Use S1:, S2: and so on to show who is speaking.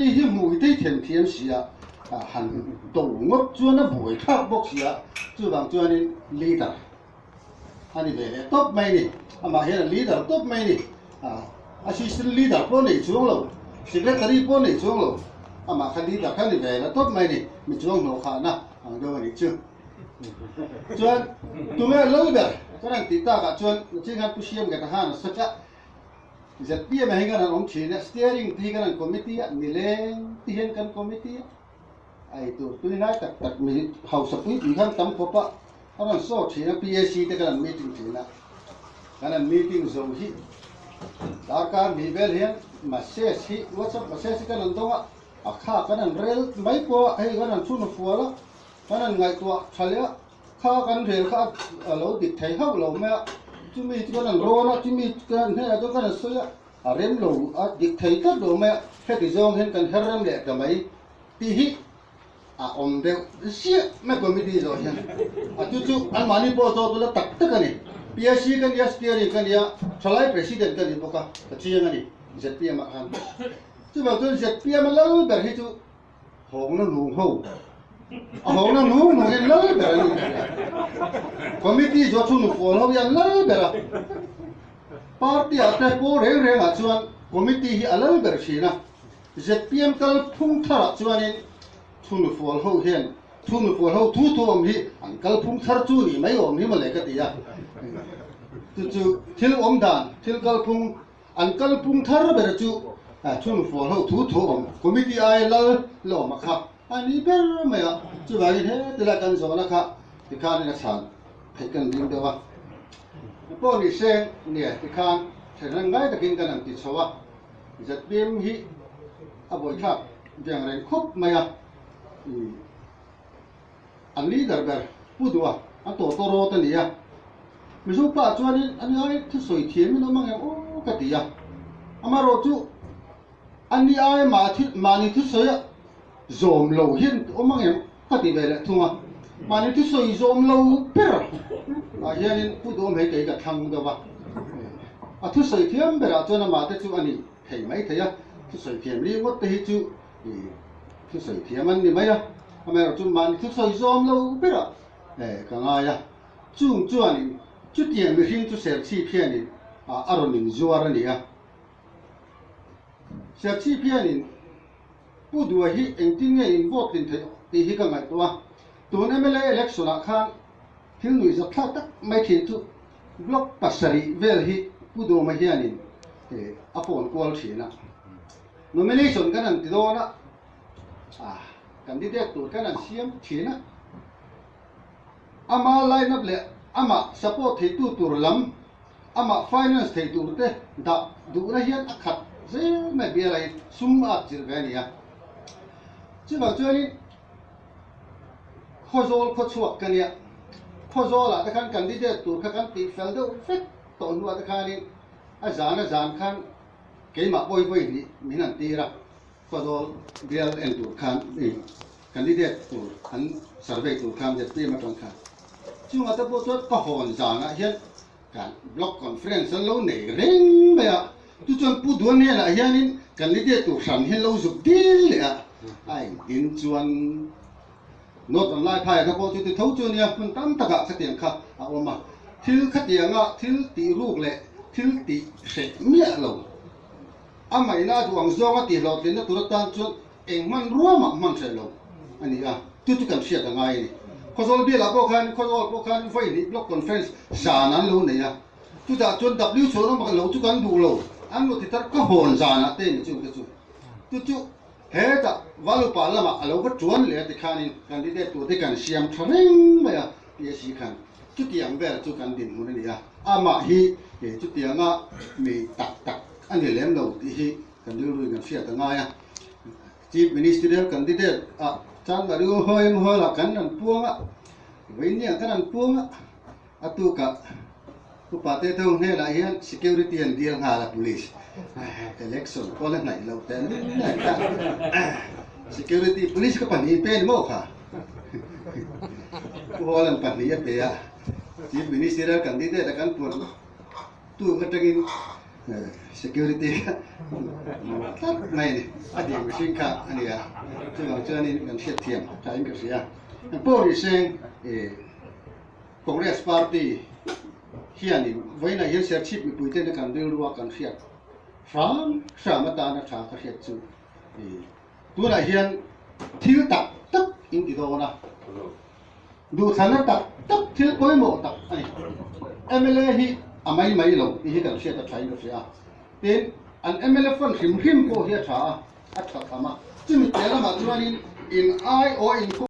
S1: Hei hi hmuh hi tei them thiam sia, han do ngawt chuan a buai thlak bawk sia, chuvang chuanin leader a ni ve leh tawp mai ni, amah hian a leader tawp mai ni, assistant leader pawh nei chuang lo, secretary pawh nei chuang lo, amah kha leader kha ni ve leh tawp mai ni, mi chuang hnawh khahna ang deuh a nih chu. Chuan tunge lal ber ka rawn tih takah chuan nachin khan Pu Siam Ngeta khan a sawi a, ZPM ah hian kan han awm thin a, steering te hi kan han committee a, nileng te hian kan committee a, ei tur tui lai tak tak mi hausa pui pui khan tam khawp a, a rawn saw thin a, PAC te kan han meeting thin a, kan han meeting zo hi darkar hnih vel hian message hi whatsapp message hi kan han dawng a, a kha kan han rel mai pawh a, hei kan han chhun fual a, kan han ngaihtuah tha leh a. Kha kan rel kha a lo dik thei hauh lo mai a, chumi chu kan han rawn a, chumi kan hnenah chuan kan han sawi a, a rem lo a dik thei tlat lo mai a, heti zawng hian kan her rem leh ta mai tih hi a awm deuh ziah mai committee zawh hian a chu chu anmahni pawh zawt ula tak tak a ni. PAC ka nia, steering ka nia, thalai president ka ni bawk a, ka chiang a ni zpm ah khan. Chuvang chuan zpm a lal ber hi chu Hawngna nung ho a hawngna nung nung in lal ber an ni a. Committee chu a thu nufual ho hi an lal ber a. Party ah te pawl reng reng ah chuan committee hi a lal ber thin a. Zpm kal phung thar ah chuanin thu nufual ho hian thu nufual ho thu thu awm hi an kal phung thar chu nih mai awm hi mawle ka ti a. Chu chu thil awm dan thil kal phung An kalpung thar ber chu chhunfual ho thu thu awm committee ai lal lawm a kha a ni ber mai a, chuvangin heti lai kan zawhna kha tikhanin a chhan theih kan ring deuh a. Pawh ni seng nia tikhan thenreng ngai takin kan han ti chho a, zpm hi a buaithlak veng reng khawp mai a, An leader ber Pu Dua a tawtaw rawt a ni a, Mizo pa chuanin a ni ai thusawi thiamin awm angem aw ka ti a, amaherawh chu a ni ai mahni thusawi a zawm lo hian awm angem ka ti ve leh thung a, mahni thusawi zawm lo ber ah hianin Pu Duhawm hei kei ka thlang deuh a, a thusawi thiam berah chuan amah te chu a ni thei mai thei a, thusawi thiam ringawt te hi chu Thusawi thiam an ni mai a, amaherawhchu mahni thusawi zawm lo berah ka ngai a, chung chuanin chutiang mihring chu Serchhip hianin a rawn inzuar a ni a. Serchhip hianin Pu Dua hi engtin nge in vote tlin theih tih hi ka ngaihtuah a, tun mla election ah khan thil nuihzat thlak tak mai thin chu block pasarih vel hi Pu Dawma hianin a phone kual thin a. Nomination kan han ti dawn a, ah candidate tur kan han siam thin a, ama line up leh amah support theitu tur lam, amah finance thei tur te dah duhna hian a khat zel mai bial a hi sum a atchilh ve a ni a. Chuvang chuanin Khawzawl khawchhuak ka nia, Khawzawlah te khan candidate tur kha kan tih fel deuh vek tawh hnuah te khanin a zan a zan khan Keimah pawi vawi hnih min han tir a, Khawzawl bial en tur khan candidate tur an survey tur khan zpm atang khan chungah te pawh chuan ka hawn zanah hian kan block conference an lo nei reng mai a, chu chuan Pu Duan hnenah hianin candidate tur hran hi lo zuk dil leh a, a engtin chuan Northern Lai phaiah kha pawh chuti tho chu a nia, hmun tam takah khatiang kha a awm a. Thil khatianga thil tih ruk leh thil tih hreh miah lo, a ngaihna a duh ang zawnga tihhlawhtlinna tur atan chuan eng hmanrua mah hman hreh lo a ni a, chu chu kan hriat a ngai a ni. Khawzawl bialah pawh khan, Khawzawl pawh khan vawi hnih Block Conference zan an lo nei a, chutah chuan W chhuah rawng lo chu kan duh lo, an lo ti thar ka hawn zanah te ni chung te chu, chu chu. Hetah Valupa lamah a lo va tuan leh a ti khanin candidate turte kan siam tha reng mai a, PSC khan chutiang vel chu kan dinhmun a ni a, amah hi chutianga mi tak tak a ni lem lo tih hi kan rilruin kan hriat a ngai a. Chief Ministerial candidate ah Chanmari Hawi Hall ah kan rawn puang a, vawiin kan rawn puang a, A tukah upa te tho hnenah hian security an dil nghal a police election pawh la hnaih loh teh lul mai kha security police ka pahnih in pe ni maw kha Pu Hawlan pahnih a pe a chief ministerial candidate a kan puan tuk atangin. Security kha mamawh tlat mai a ni. A ding mihring kha a ni a, chuvang chuanin kan hriatthiam thain ka hria. Engpawh ni seng Congress party hianin vawiinah hian Serchhip mipuitena kan rilrua kan hriat hram hram atana tha ka hriat chu tunah hian thil tak tak in ti dawn a, duhthlanna tak tak thil pawimawh tak a ni. Mla hi a mai mai lo tih hi kan hriat a thain ka hria a, tin an mla fund hrim hrim pawh hi a tha a, a tha tham a, chumi piah lamah chuanin in ai aw in.